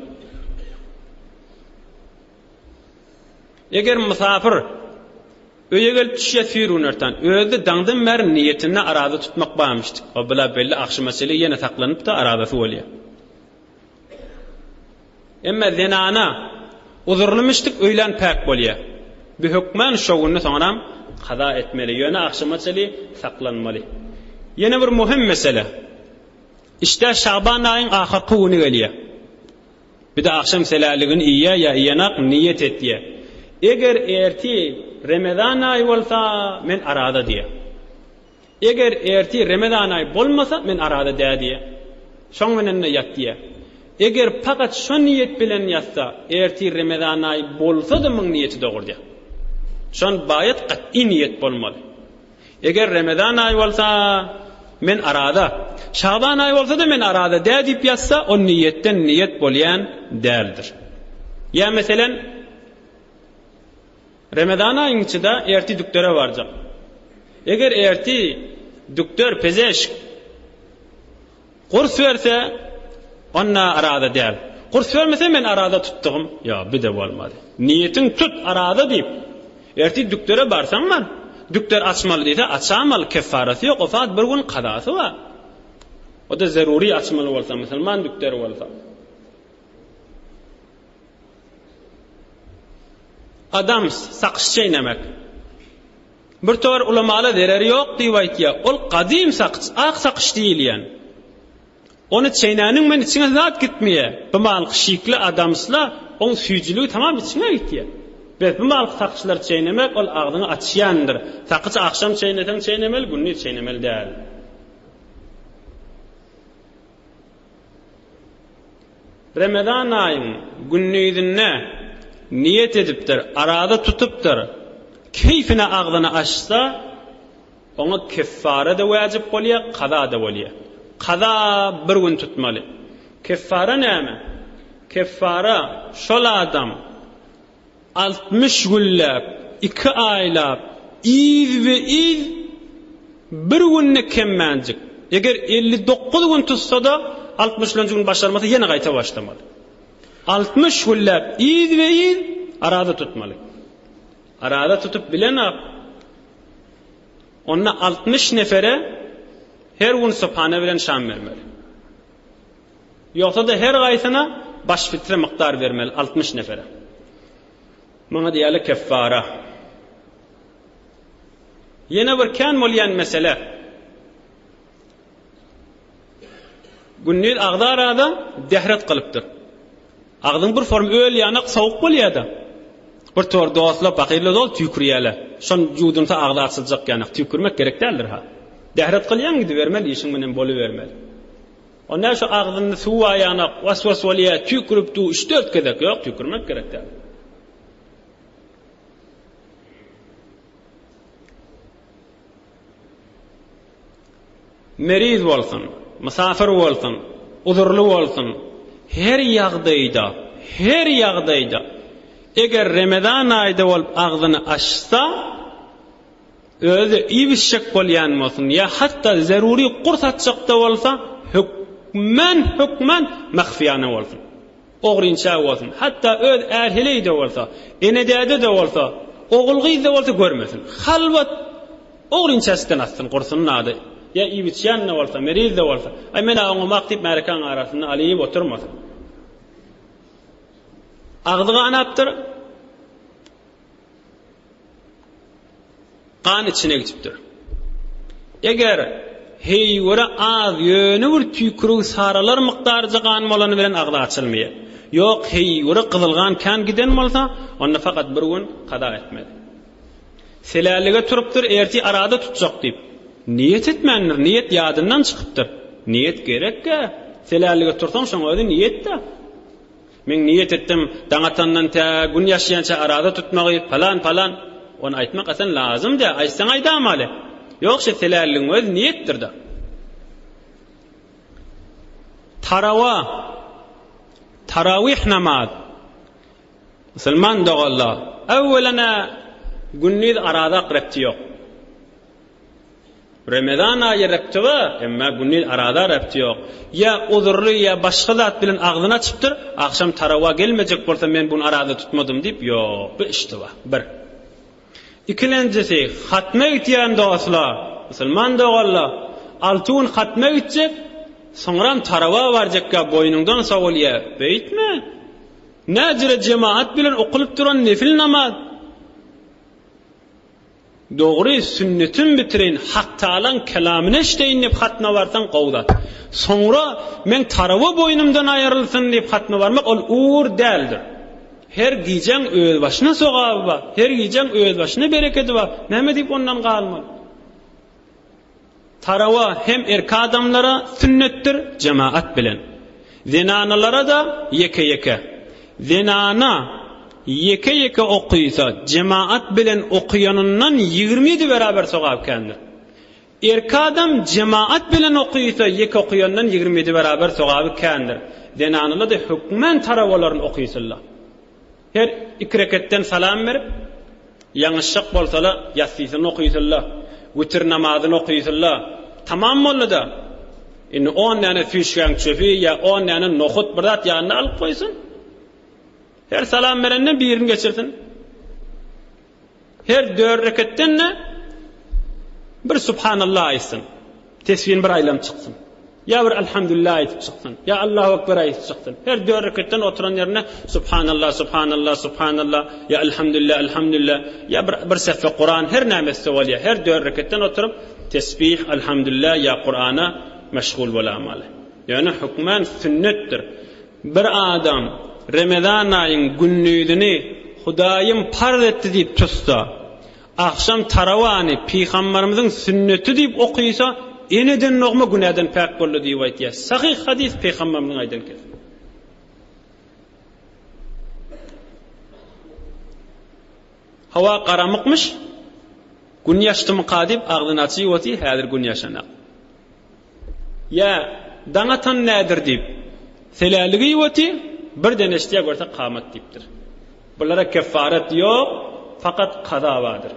Eger mysapyr öýe gelip düşýä süýr günortan, özi-de daňdan bäri niýetinde araza tutmak barmyşdyk. O bula belli agşama çenli ýene saklanyp-da arazasy bolýar. Emma zenana uzurlymyşdyk öýlän päk bolýar. Bu hökman şo günde soňram Kaza etmeli, ýöne agşama çenli saklanmaly. Ýene bir möhüm mesele. Işdä Şaban aýyň ahyrky güni gelýär. Bir-de agşam seläligini iýýär ýa iýenak niýet etýär. Eger ertir Remezan aýy bolsa, men araza diýýär. Eger ertir Remezan aýy bolmasa, men araza dä diýýär. Şoň bilen-de ýat diýýär. Eger pakat şo niýet bilen ýatsa, ertir Remezan aýy bolsa-da muň niýeti dogry diýýär. Şon baýat gat'y niýet bolmaly. Eger Remezan aýy bolsa, men araza. Şaban aýy bolsa-da men araza dä diýip ýatsa, o niýetden niýet bolýan däldir. Ýa meselen, Remezan aýyň içi-de ertir dükdere barjak. Eger ertir dükder, pezeşk, Gurs berse, onda araza däl. Gurs bermese, men araza tutdugym. Ýok, bir-de bolmady. Niýetiň tut, araza diýip. Ertir dükdere barsaň bar. Dükder açmaly diýse, açamaly, keffarasy ýok, o fat bir gün kazasy bar. O-da zerury açmaly bolsa, musulman dükderi bolsa. Adams, sakyş çeýnemek. Bir towar ulamala zereri ýok diýip aýtýar. Ol gadym sakyç, ak sakyç diýilýän. Ony çeýnäniň bilen içiňe zat gitmeýär. Bu malky şikli adamsla oň süýjüligi tamam içiňe gitýär. Bes bu malky sakyçlary çeýnemek ol agzyňy açýandyr. Sakyç agşam çeýneseň çeýnemeli, gündiz çeýnemeli däl. Remezan aýyň gündizinde niýet edipdir, araza tutupdyr, keýfine agzyny açsa, oňa keffara-da wäjip bolýar, kaza-da bolýar. Kaza bir gün tutmaly. Keffara näme? Keffara şol adam 60 günläp, iki aýlap, yzbe-yz bir günde kemmänjik, eger 59 gün tutsa-da, altmyşlanjy gün başarmasa ýene gaýta başlamaly. 60 günläp yzbe-yz araza tutmaly. Araza tutup bilenok, onda 60 nefere her gün subhana bilen şam bermeli. Ýogsa-da her gaýsyna baş fitre mukdar bermeli, 60 nefere. Muňa diýýärler keffara. Ýene bir kän bolýan mesele. Gündiz agzy arada dehret gylypdyr. Agzyň bir form öl ýanak sowuk bolýar-da. Bir tor dostlar pakyrlar dol tüýkürýärler. Şon ýuwdunsa agzy açyljak ýanak tüýkürmek gerek däldir ha. Dehret gylýaň gidibermeli işiň bilen bolubermeli. Onda şu agzynda suw bar ýanak was-was bolýar tüýkürip du üç-dört gezek ýok tüýkürmek gerek däl. Meriz bolsun, mysafir bolsun, uzurly bolsun, her ýagdaýda, her ýagdaýda eger Remezan aýda bolup agzyny açsa, özi iýip-içjek bolýan bolsun ýa hatda zerury gurs atjak-da bolsa, hökman, hökman mahfiýana bolsun. Ogrynça bolsun, hatda öz är-heleý-de bolsa, ene-däde-de bolsa, ogul-gyz-da bolsa görmesin. Halwat ogrynçasydan atsyn, gursun nady. Ýa iýip-içýän-de bolsa, meriz-de bolsa, aý men-ä oňamak diýip märekäň arasynda alyp oturmasyn. Agzy ganapdyr. Gan içine gitipdir. Eger heýwere az, ýöne bir tüýkürik saralar mukdaryja gan bolany bilen agzy açylmaýar. Ýok, heýwere gyzyl gan kän giden bolsa, onda fakat bir gün kaza etmeli. Selälige turupdyr, ertir arada tutjak diýip. Niýet etmändir, niýet ýadyndan çykypdyr. Niýet gerek-ä. Selälige tursaň, şoň özi niýet-dä. Men niýet etdim, daň atandan tä gün ýaşýança araza tutmagy, palan, palan. Ony aýtmak aslynda lazym däl, aýtsaň aýdamaly. Ýok, şe selälligiň özi niýetdir-de. Tarawa, tarawih namaz. Musulman doganlar, öwwelene gündiz araza repti ýok. Remezan aýy repti bar, emma gündiz araza repti ýok. Ýa uzurly ýa başga zat bilen agzyny açypdyr, agşam tarawa gelmejek bolsa men bu gün araza tutmadym diýip, ýok, bu iştiba, bir. Ikilenjisi, hatma gitýän dostlar, musulman doganlar, alty gün hatma gitjek, soňram tarawa barjakka boýnuňdan sowulýar, beýtme. Näjüre jemagat bilen okulyp duran nefil namaz. Dogry, sünnetimi bitireýin, Haktagalaň kelamyny eşdeýin diýip hatma barsaň gowy zat. Soňra meň tarawa boýnumdan aýrylsyn diýip hatma barmak ol ugur däldir. Her gijäň özbaşyna sogaby bar, her gijäň özbaşyna berekedi bar, näme diýip ondan galmaly? Tarawa hem erk adamlara sünnetdir, jemagat bilen. Zenanalara-da ýeke-ýeke. Zenana ýeke-ýeke okysa, jemagat bilen okýanyndan 27 beraber sogap kändir. Erk adam jemagat bilen okysa, ýeke okýandan 27 beraber sogaby kändir. Zenanalar-da hökmän tarawalaryny okysynlar. Her iki reketden salam berip, ýaňyşjak bolsala, ýassysyny okysynla, witir namazyny okysynla. Tamam boldy-da. Indi on däne süýşgäň çöpi ýa on däne nohut bir zat ýanyna alyp goýsun. Her salam berende birini geçirsin. Her dört reketden-de bir Subhanallah aýtsyn. Tesbini bir aýlanyp çyksyn. Ýa bir Elhamdülillah aýdyp çyksyn. Ýa Allahu Ekber aýdyp çyksyn. Her dört reketden oturan ýerinde Subhanallah, Subhanallah, Subhanallah, ýa Elhamdülillah, Elhamdülillah, ýa bir, bir sehfe Kuran, her näme etse bolýar. Her dört reketden oturyp tesbih, Elhamdülillah ýa Kurana meşgul bolamaly. Ýöne hökman sünnetdir. Bir adam Remezan aýyň gündizini Hudaýym parz etdi diýip tutsa, agşam tarawany Pygambarymyzyň sünneti diýip okysa, eneden dogma günäden päk boldy diýip aýtýar. Sahyh hadys Pygambarymyzyň aýdan kesi. Howa garamykmyş, Gün ýaşdymyka diýip agzyny açyp otyr, häzir gün ýaşanak. Ýa, daň atan nädir diýip, selälik iýip otyr, birden eşidýär görse kamat diýipdir. Bulara keffaret ýok, fakat kaza bardyr.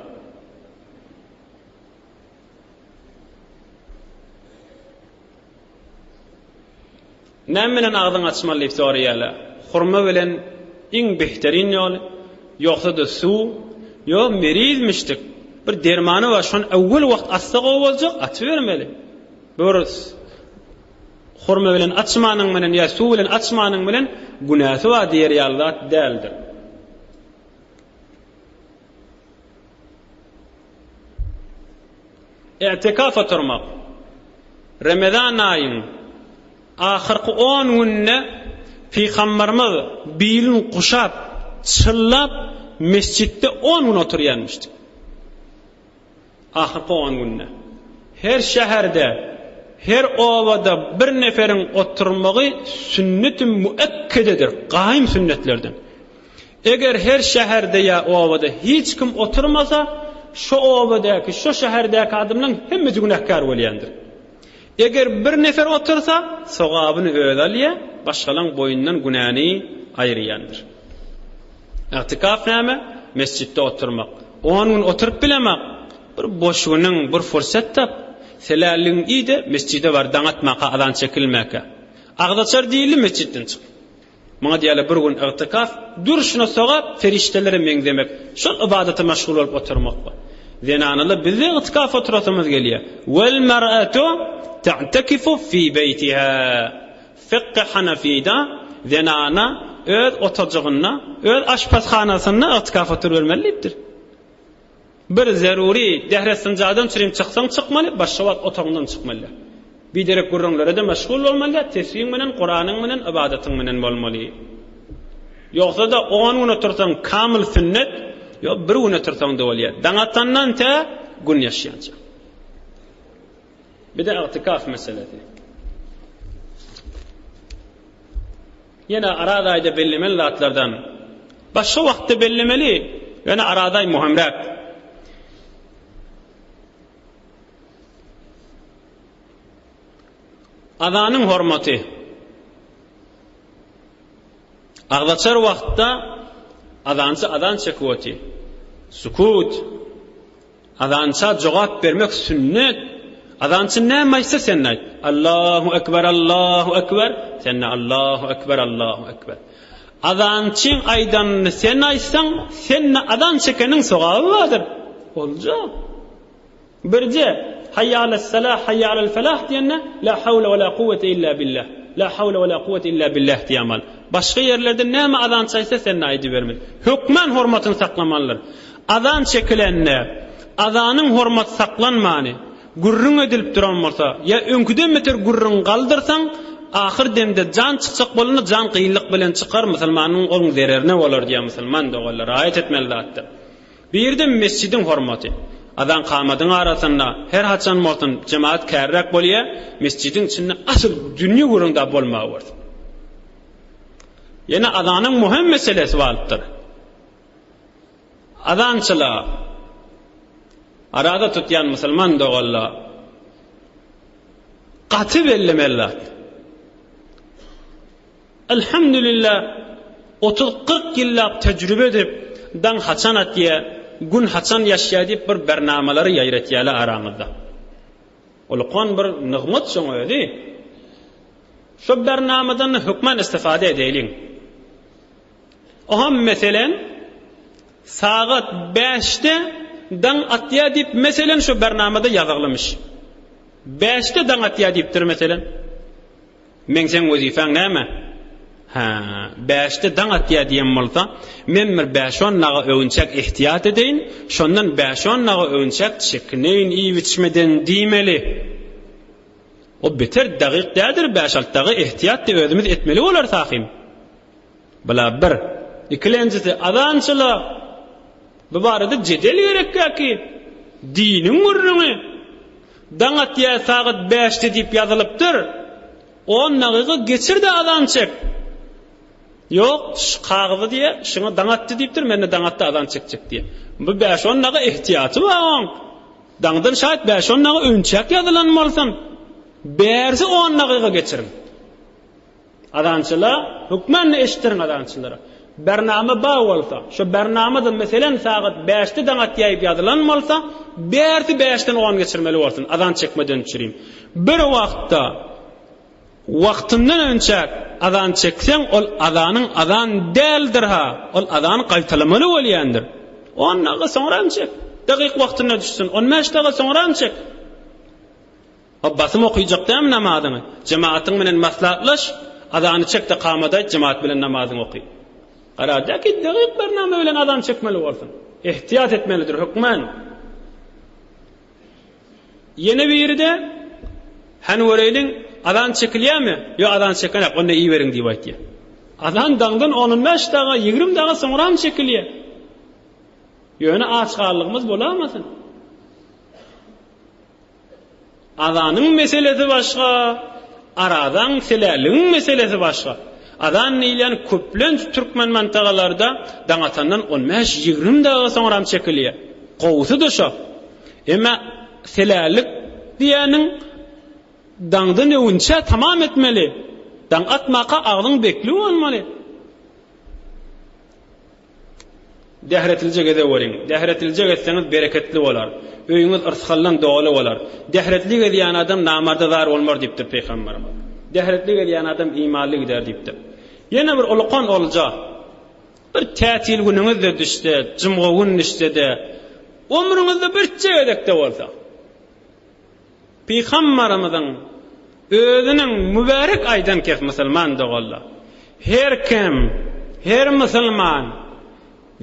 Näme bilen agzyňy açmaly diýip soraýarlar. Hurma bilen iň behterin ýoly, ýogsa-da suw. Ýok, merizmişdik. Bir dermany bar, şony öwwel wagt atsa gowy boljak, atybermeli. Bir hurma bilen açmanyň bilen ýa suw bilen açmanyň bilen günäsi bar diýer ýaly zat däldir. I'tikaf oturmak. Remezan aýyň ahyrky on gününde Pygambarymyz bilini guşap, çyllap mesjitde on gün oturýanmyşdy. Ahyrky on günde. Her şäherde, her obada bir neferiň oturmagy sünneti müekkededir, gaýym sünnetlerden. Eger her şäherde ýa obada hiç kim oturmasa, şo obadaky, şo şäherdäki adamlaryň hemmesi günäkär bolýandyr. Eger bir nefer otursa, sogabyny özi alýar, başgalaň boýundan günäni aýyrýandyr. Ygtykaf näme? Mesjitde oturmak. On gün oturyp bilemak, bir boş günüň, bir fursat tap, selälligiň iý-de, mesjide bar, daň atmaka, azan çekilmäkä. Agzaçar diýildi, mesjitden çyk. Muňa diýýärler bir gün ygtykaf, durşuna sogap, perişdelere meňzemek, şol ybadata meşgul bolup oturmak bar. Zenanalar bizde ygtykaf oturasymyz gelýär. Wel mar'atu ta'takifu fi beýtiha. Fykhy Hanafida zenana öz otajygynda, öz aşpazhanasynda ygtykaf oturybermeli diýipdir. Bir zerury dähret-synjadan çürim çyksaň çykmaly, başga wagt otagyňdan çykmaly däl. Biderek gürrüňlere-de meşgul bolmaly däl, tesbiň bilen, Kuranyň bilen, ybadatyň bilen bolmaly. Ýogsa-da on gün otursaň kamyl sünnet, ýok bir gün otursaň-da bolýar. Daň atandan tä gün ýaşýança. Bir-de ygtykaf meselesi. Ýene Araz aýda bellemeli zatlardan. Başga wagtda bellemeli, ýöne Araz aý möhümräk. Azanyň hormaty. Agzaçar wagtda azançy azan çekip otyr. Sukut. Azança jogap bermek sünnet. Azançy näme aýtsa sen aýt. Allahu ekber Allahu ekber. Sen-de Allahu ekber Allahu ekber. Azançyň aýdanyny sen aýtsaň, sende azan çekeniň sogaby bardyr. Boljak. Birje Hayya alas-salah, hayya alal-falah diýende la hawla we la kuwwete illa billah. La hawla we la kuwwete illa billah diýýän Başga ýerlerde näme azançy aýtsa sen-de aýdybermeli. Hökman hormatyny saklamalydyr. Azan çekilende. Azanyň hormaty saklanmany, gürrüň edilip duran bolsa, ýa öňküden beter gürrüň galdyrsaň, ahyr demde jan çykjak bolanda jan kynlyk bilen çykar, musulmanyň oň zererine bolar diýýär musulman doganlar, raýat etmeli zatdyr. Birde mesjidiň hormaty. Azan kamadyň arasynda her haçan bolsun jemagat kärräk bolýar, mesjidiň içinde asyl dünýe gürrüň da bolmagy bolsun. Ýene azanyň möhüm meselesi balypdyr. Azançyla araza tutýan musulman doganla gaty bellemeli zat. Elhamdülillah 30-40 ýyllap tejrübe edip, daň haçan atýa, gün haçan ýaşýa diýip bir bernamalary ýaýratýarlar aramyzda. Ulkan bir nygmat şoň özi. Şo bernamadan hökman istifade edeýliň. Oňam meselem, sagat bäşde daň atýar diýip, meselem, şo bernamada ýazyglymyş. Bäşde daň atýar diýipdir, meselem. Meň seň wezipäň näme? Hä, bäşde daň atýar diýen bolsa, men bir bäş-on daga öwünçäk ehtiýat edeýin, şondan bäş-on daga öwünçäk çekineýin iýip-içmeden diýmeli. O beter dagyk däldir, bäş-alty dagy ehtiýat-da özümiz etmeli bolarys ahym. Bula bir. Ikilenjisi, azançylyk. Bu barada jedel gerekkäki? Diniň gürrüňi. Daň atýar sagat bäşde diýip ýazylypdyr. On dagyga geçir-de azan çek. Ýok, şu kagyzy diýýär, şuňa daň atdy diýipdir, men-de daň atdy azan çekjek diýýär. Bu bäş-on dagy ehtiýaty bar oň. Daňdan şaýat bäş-on dagy öňçäk ýazylan bolsun. Bärsi on dagyga geçiriň. Azançylar, hökmany eşitdiriň azançylara. Bernama bar bolsa, şo bernamada meselem sagat bäşde daň atýaýyp ýazylan bolsa, bärsi bäşden on geçirmeli bolsun, azan çekmeden çürim. Bir wagtda wagtyndan önçäk azan çekseň, ol azanyň azan däldir-ha, ol azany gaýtalamaly bolýandyr. On dagyga soňram çek, dagyk wagtynda düşsün, on bäş dagyga soňram çek. A basym okyjak dämi namazyňy? Jemagatyň bilen maslahatlaş, azany çek-de kamat aýt, jemagat bilen namazyňy oky. Gara, däki dagyk bername bilen azan çekmeli bolsun. Ehtiýat etmelidir hökman. Ýene biri-de, Hany göreýliň, azan çekilýärmi? Ýok, azan çekenak, onda iýiberiň diýip aýtýar. Azan daňdan on-on bäş daga, 20 daga soňram çekilýär. Ýöne aç galdygymyz bolamasyn. Azanyň meselesi başga, arazaň, selärligiň meselesi başga. Azan diýilýän köplenç türkmen mantagalarda daň atandan on bäş-ýigrimi dagyga soňram çekilýär. Gowusy-da şo. Emma selärlik diýýäniň daňdan öwünçä tamam etmeli. Daň atmaka agzyň bekli bolmaly. Dähretlije gezeweriň. Dähretlije gezseňiz bereketli bolar. Öýüňiz yrsgaldan doly bolar. Dähretli gezýän adam namarda zar bolmar diýipdir pygamberimiz. Dähretli gezýän adam imanly gider diýipdir. Ýene bir ulukan olja. Bir tätil günüňiz-de düşse, jumga gün düşse-de, ömrüňizde birje gezek-de bolsa, Pygambarymyzyň özüniň mübärek aýdan kes musulman doganlar. Her kim, her musulman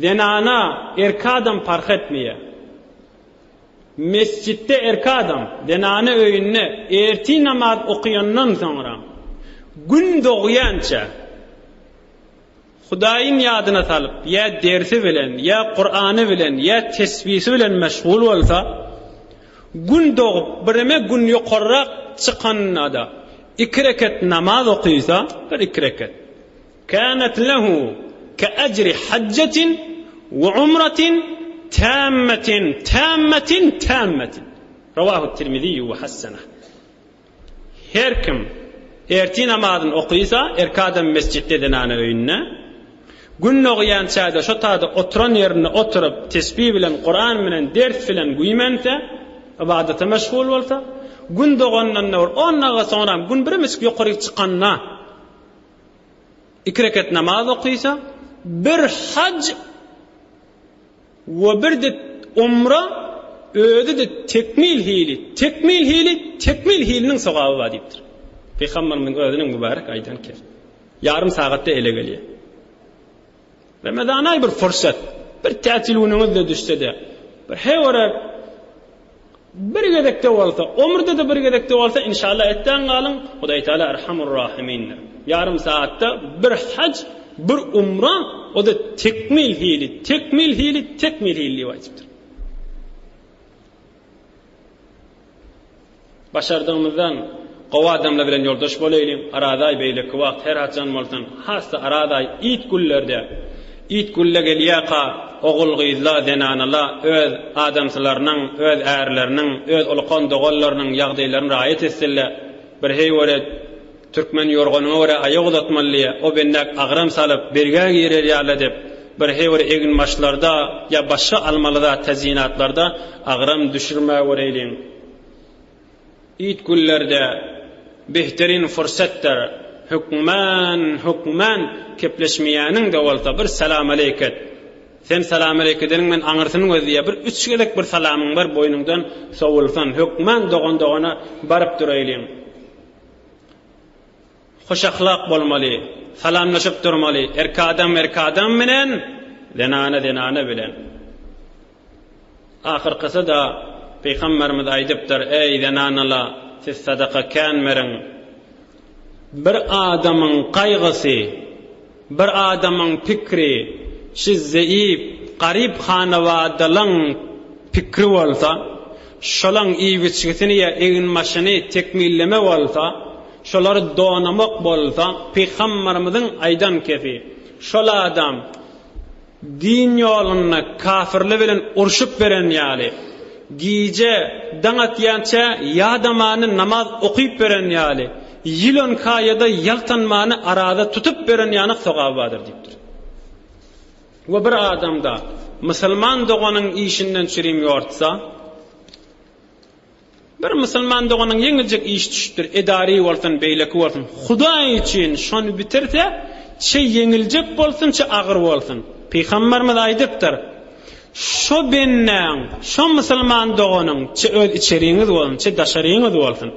zenana, erkek adam parh etmeýär. Mesjitde erkek adam, zenana öýünde ertir namaz okaýandan soňra gün dogýança Hudaýyň ýadyna salyp, ýa dersi bilen, ýa Kurany bilen, ýa tesbisi bilen meşgul bolsa, Gün dogup, bireme Gün ýokarrak çykanda-da iki reket namaz okysa, bir iki reket, Kânet lehu ke ejri hajjetin we umratin tämmetin, tämmetin, tämmetin. Rawahu Tirmiziýu we hasseneh. Her kim ertir namazyny okysa, erkek adam mesjitde, zenana öýünde, Gün dogýança-da şo taýda oturan ýerinde oturyp, tesbih bilen, Kuran bilen, ders bilen güýmense, ybadata meşgul bolsa, Gün dogandan-da bir on dagyga soňram Gün biremejik ýokaryk çykanda iki reket namaz okysa, bir haj We bir-de umra özi-de tekmil hili, tekmil hili, tekmil hiliniň sogaby bar diýipdir. Pygamberimiziň özüniň mübärek aýdan kesi. Ýarym sagatda ele gelýär. Ramazan aý bir fursat. Bir tätil günüňiz-de düşse-de, bir hewerek. Bir gezekde bolsa, ömürde-de bir gezekde bolsa, inşallah etdän galyň, Hudaý Teala Erhamur Rahimindir. Ýarym sagatda bir haj, bir umra, o-da tekmil hili, tekmil hili, tekmil hili diýip aýdypdyr. Başardygymyzdan gowy adamlar bilen ýoldaş bolaýlyň, Arazaý beýleki wagt her haçan bolsun, has-da Arazaý it günlerde, it gülle gelýärka ogul-gyzla, zenanala öz adamsylarynyň, öz ärleriniň, öz ulukan doganlarynyň ýagdaýlaryny raýat etsinler, bir heýwere Türkmen ýorganyňa görä aýak uzatmaly diýýär, o bendäk agram salyp, bergä girer ýaly edip, bir heýwere eginbaşlarda ýa başga almaly zat tezyinatlarda agram düşürmäwereýliň. It günlerde behterin fursatdyr, hökman, hökman kepleşmeýäniň-de bolsa bir salamaleýk et. Sen salamaleýk edeniň men aňyrsyny gözleýär, bir üç gezek bir salamyň bar boýnuňdan sowulsyn, hökman dogan-dogana baryp duraýlyň. Hoş ahlak bolmaly, salamlaşyp durmaly, erk adam erk adam bilen, zenana zenana bilen. Ahyrkysy-da Pygamberimiz aýdypdyr, Eý, zenanalar, siz sadaka kän beriň. Bir adamyň gaýgysy, bir adamyň pikri şi zeýip, garyp hanabadalaň pikri bolsa, şolaň iýip-içgisini ýa eginbaşyny tekmilleme bolsa, şolary donamak bolsa, Pygamberimiziň aýdan kefi, şol adam, Din ýolunda kafirler bilen urşup beren ýaly, gije daň atýança ýadamany namaz okyp beren ýaly, ýylan kaýada ýaltanmany araza tutup beren ýaly sogaby bardyr diýipdir. We bir adamda musulman doganyň işinden çürim ýortsa, Bir musulman doganyň ýeňiljek işi düşüpdir, edary bolsun, beýleki bolsun, Hudaý üçin şony bitirse, çe ýeňiljek bolsun, çe agyr bolsun. Pygamberimiz aýdypdyr, Şo bendäň, şo musulman doganyň, çe öz içeriňiz bolsun, çe daşaryňyz bolsun,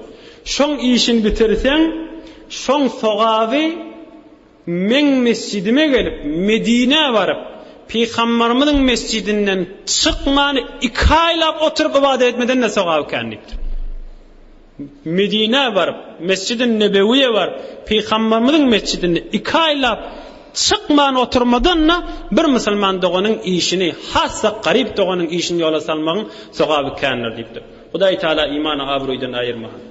şoň işini bitirseň, şoň sogaby Meň mesjidime gelip, Medinä baryp, Pygambarymyzyň mesjidinden çykman iki aýlap oturyp ybadat etmeden-de sogaby kän diýipdir. Medinä baryp, Mesjidi Nebewiýe baryp, Pygambarymyzyň mesjidinde iki aýlap çykman oturmadan-da bir musulman doganyň işini, has-da garyp doganyň işini ýola salmagyň sogaby kändir diýipdir. Hudaý Taala imany abraýdan aýyrmasyn.